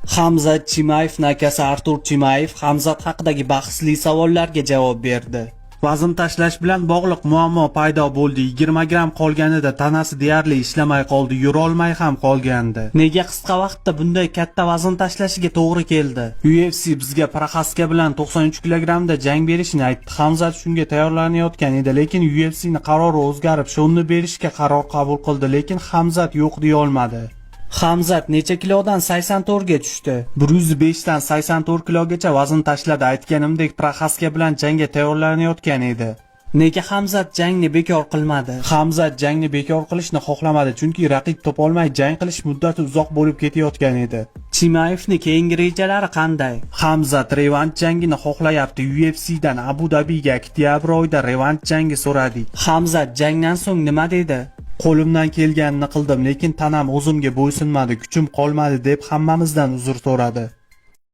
Hamzat Chimayevning akasi Artur Chimayev Hamzat haqidagi bahsli savollarga javob berdi. Vazn tashlash bilan bog'liq muammo paydo bo'ldi. 20 gramm qolganida tanasi deyarli ishlamay qoldi, yurolmay ham qolgandi. Nega qisqa vaqtda bunday katta vazn tashlashiga to'g'ri keldi? UFC bizga Proxaska bilan 93 kilogrammda jang berishini aytdi. Hamzat shunga tayyorlanayotgan edi, lekin UFCning qarori o'zgarib, Shonni berishga qaror qabul qildi, lekin Hamzat yo'q deya olmadi. Hamzat necha kilodan 84 ga tushdi? 105 dan 84 kilogacha vazn tashladi. Aytganimdek, Proxaska bilan jangga tayyorlanayotgan edi. Nega Hamzat jangni bekor qilmadi? Hamzat jangni bekor qilishni xohlamadi, chunki raqib topolmay jang qilish muddati uzoq bo'lib ketayotgan edi. Chimayevni keyingi rejalari qanday? Hamzat revansh jangini xohlayapti. UFCdan Abu Dabiga oktyabr oyida revansh jangi so'radik. Hamzat jangdan so'ng nima dedi? Qo'limdan kelganini qildim, lekin tanam o'zimga bo'ysunmadi, kuchim qolmadi, deb hammamizdan uzr so'radi.